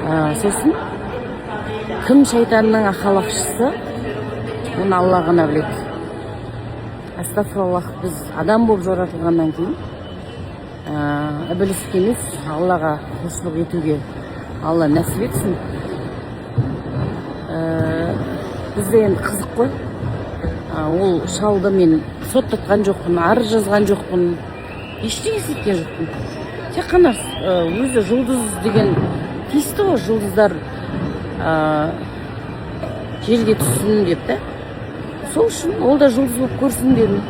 Сосын кім шайтанның ақалақшысы, оны Алла ғана біледі. Астафыраллах, біз адам болып жаратылғаннан кейін ібіліске емес, Аллаға құлшылық етуге Алла нәсіп етсін. Бізде енді қызық қой. Ол шалды мен соттатқан жоқпын, арыз жазған жоқпын, ештеңе істеткен жоқпын. Тек қана өзі жұлдыз деген тиісті ғой, жұлдыздар жерге түссін деп та. Сол үшін ол да жұлдыз болып көрсін дедім.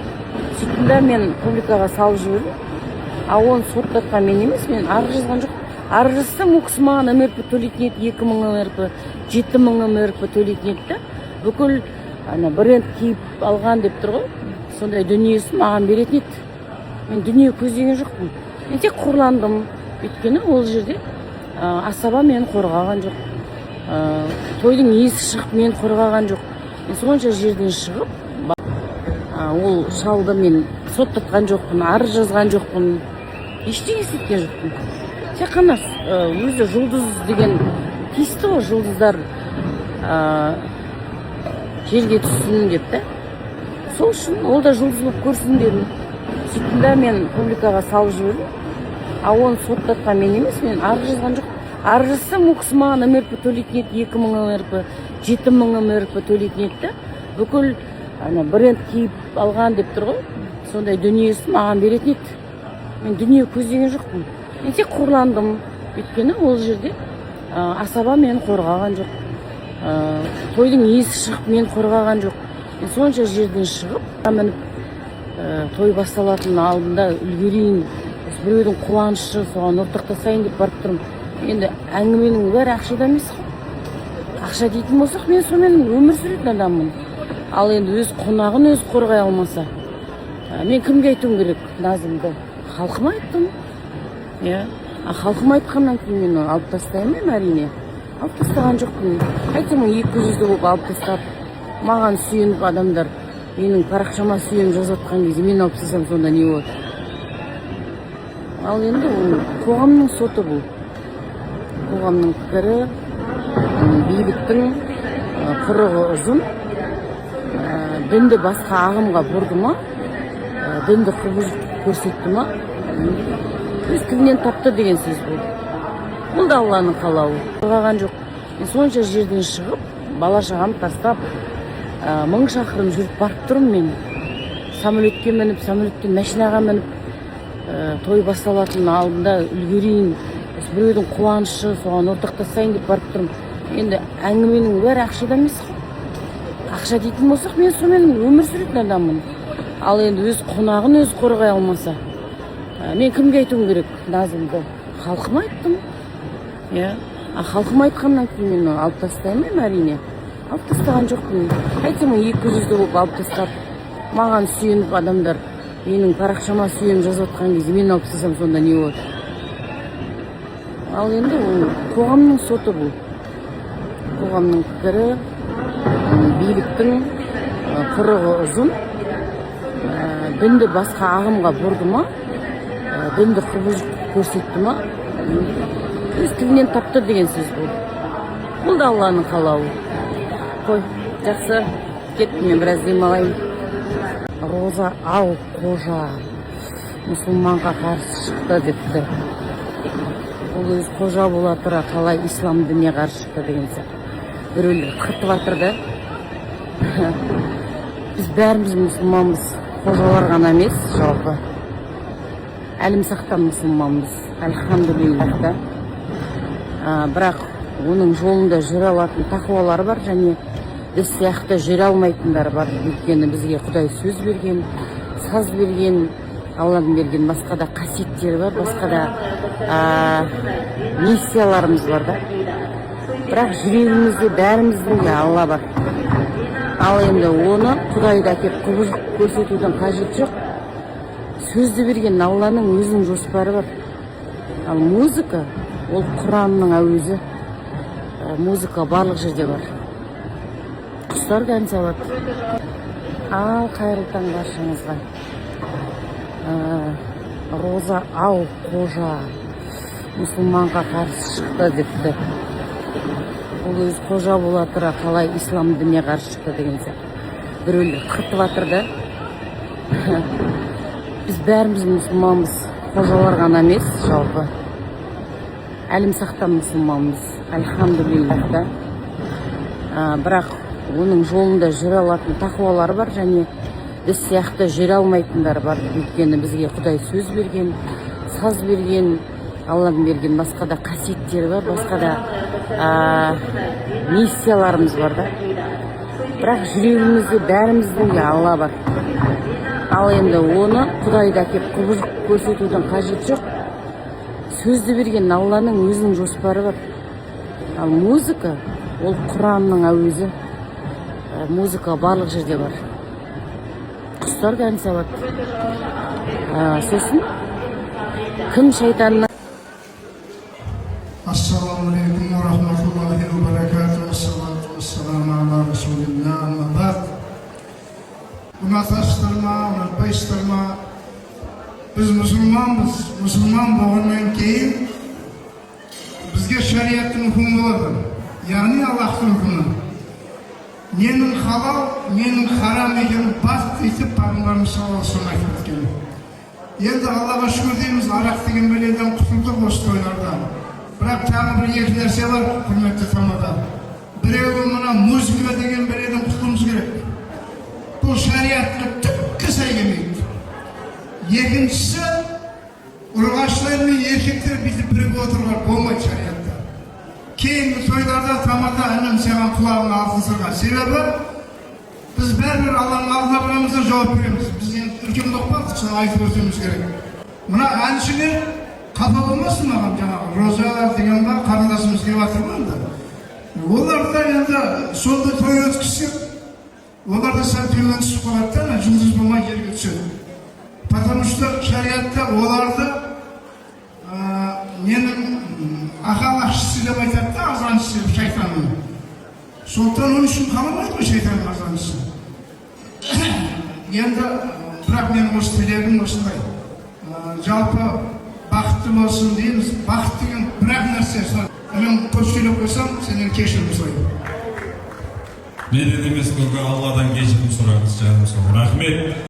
Сөйттім да, мен публикаға салып жібердім. А оны соттатқан мен емес, мен арыз жазған жоқ. Арыз жазсам, ол кісі маған МРП төлейтін еді, 2000 МРП, 7000 МРП төлейтін еді да. Бүкіл ана бренд киіп алған деп тұр ғой, сондай дүниесін маған беретін еді. Мен дүние көздеген жоқпын, мен тек қорландым. Өйткені ол жерде асаба мені қорғаған жоқ, тойдың иесі шығып мені қорғаған жоқ. Мен сонша жерден шығып, ол шалды мен соттатқан жоқпын, арыз жазған жоқпын, ештеңе істеткен жоқпын. Тек қана өзі жұлдыз деген тиісті ғой, жұлдыздар жерге түссін деп та. Сол үшін ол да жұлдыз болып көрсін дедім. Сөйттім да, мен публикаға салып жібердім. А оны соттатқан мен емес, мен арыз жазған жоқ. Арыз жазсам, ол кісі маған МРП төлейтін еді, 2000 МРП, 7000 МРП төлейтін еді да. Бүкіл ана бренд киіп алған деп тұр ғой, сондай дүниесін маған беретін еді. Мен дүние көздеген жоқпын, мен тек қорландым. Өйткені ол жерде асаба мені қорғаған жоқ, тойдың иесі шығып мені қорғаған жоқ. Мен сонша жерден шығып мініп, той басталатынның алдында үлгерейін, осы біреудің қуанышы, соған ортақтасайын деп барып тұрмын. Енді әңгіменің бәрі ақшада емес қой. Ақша дейтін болсақ, мен сонымен өмір сүретін адаммын. Ал енді өз қонағын өзі қорғай алмаса, мен кімге айтуым керек назымды? Халқыма айттым, иә. А халқыма айтқаннан кейін мен оны алып тастаймын ба? Әрине, алып тастаған жоқпын. Қайтемін, екі жүзді болып алып тастап, маған сүйеніп, адамдар менің парақшама сүйеніп жазып жатқан кезде мен алып тастасам, сонда не болады? Ал енді ол қоғамның соты, бұл қоғамның пікірі, биліктің құрығы ұзын. Дінді басқа ағымға бұрды ма, дінді құбыжық көрсетті ма, өз тілінен тапты деген сөз. Бұл да Алланың қалауы. Қорғаған жоқ. Мен сонша жерден шығып, бала шағамды тастап, 1000 шақырым жүріп барып тұрмын. Мен самолетке мініп, самолеттен машинаға мініп, той басталатынның алдында үлгерейін, осы біреудің қуанышы, соған ортақтасайын деп барып тұрмын. Енді әңгіменің бәрі ақшада емес қой. Ақша дейтін болсақ, мен сонымен өмір сүретін адаммын. Ал енді өз қонағын өзі қорғай алмаса, мен кімге айтуым керек назымды? Халқыма айттым, иә. А халқыма айтқаннан кейін мен оны алып тастаймын ба? Әрине, алып тастаған жоқпын. Қайтемін, екі жүзді болып алып тастап, маған сүйеніп, адамдар менің парақшама сүйеніп жазып жатқан кезде мен алып тастасам, сонда не болады? Ал енді ол қоғамның соты, бұл қоғамның пікірі, биліктің құрығы ұзын. Дінді басқа ағымға бұрды ма, дінді құбыжық көрсетті ма, өз тілінен тапты деген сөз. Бұл да Алланың қалауы қой. Жақсы, кеттім, мен біраз демалайын. Роза ал қожа мұсылманға қарсы шықты депті. Ол өзі қожа бола тұра қалай ислам дініне қарсы шықты деген сияқты біреулер қыртып жатыр да. Біз бәріміз мұсылманбыз, қожалар ғана емес, жалпы әлімсақтан мұсылманбыз, альхамдулиллах да. Бірақ оның жолында жүре алатын тақуалар бар және біз сияқты жүре алмайтындар бар. Өйткені бізге Құдай сөз берген, саз берген, Алланың берген басқа да қасиеттері бар, басқа да миссияларымыз бар да. Бірақ жүрегімізде бәріміздің де Алла бар. Ал енді оны, Құдайды әкеліп құбыжық көрсетудің қажеті жоқ. Сөзді берген Алланың өзінің жоспары бар. Ал музыка ол Құранның әуезі. Музыка барлық жерде бар, құстар да ән салады. Ал қайырлы таң баршаңызға. Роза ал қожа мұсылманға қарсы шықты депті. Ол өзі қожа бола тұра қалай ислам дініне қарсы шықты деген сияқты біреулер қыртып жатыр да. Біз бәріміз мұсылманбыз, қожалар ғана емес, жалпы әлімсақтан мұсылманбыз, альхамдулиллах да. Бірақ оның жолында жүре алатын тақуалар бар және біз сияқты жүре алмайтындар бар, өйткені бізге Құдай сөз берген, саз берген, Алланың берген басқа да қасиеттері бар, басқа да миссияларымыз бар да. Бірақ жүрегімізде бәріміздің де Алла бар. Ал енді оны Құдайды әкеп құбыжық көрсетудің қажеті жоқ. Сөзді берген Алланың өзінің жоспары бар. Ал музыка ол Құранның әуезі. Музыка барлық жерде бар, құстар да ән салады. Сосын кім шайтанның السلام عليكم ورحمة الله وبركاته، والصلاة والسلام على رسول الله، أما بعد. Ұнатасыздар ма, ұнатпайсыздар ма, біз мұсылманбыз. Мұсылман болғаннан кейін бізге шариғаттың үкімі болады, яғни Аллахтың үкімі. Ненің халал, ненің харам екенін бас етіп пайғамбарымыз саллаллаху алейхи вассалам айтып өткен. Енді Аллаға шүкір дейміз, арақ деген бәледен құтылдық осы тойларда. Бірақ тағы бір екі нәрсе бар, құрметті тамада. Біреуі мына музыка деген бәледен құтылуымыз керек, бұл шариғатқа түкке сай келмейді. Екіншісі, ұрғашылар мен еркектер бүйтіп бірігіп отыруға болмайды шариғатта. Кейінгі тойларда, тамада, інім, саған құлағыңа алтын сырға. Себебі біз бәрібір Алланың алдына барамыз да, жауап береміз. Біз енді үлкен болып қалдық, соны айтып өтуіміз керек. Мына әншілер қапа болмасын маған, жаңағы Роза деген ба, қарындасымыз келіп жатыр ғой. Енді олар да енді сондай той өткізсек, олар да сәл төмен түсіп қалады да, ана жұлдыз болмай жерге түседі, потому что шариғатта оларды ненің ақалақшысы деп айтады да, азаншысы деп, шайтанның. Сондықтан оның үшін қаламайды ғой шайтанның азаншысы енді. Бірақ менің осы тілегім осындай. Жалпы бақытты болсын дейміз. Бақыт деген бір ақ нәрсе сол. Мен көп сөйлеп қойсам, сенен кешірім сұраймын. Менен емес, көке, Алладан кешірім сұраңыз, жаным сол. Рахмет.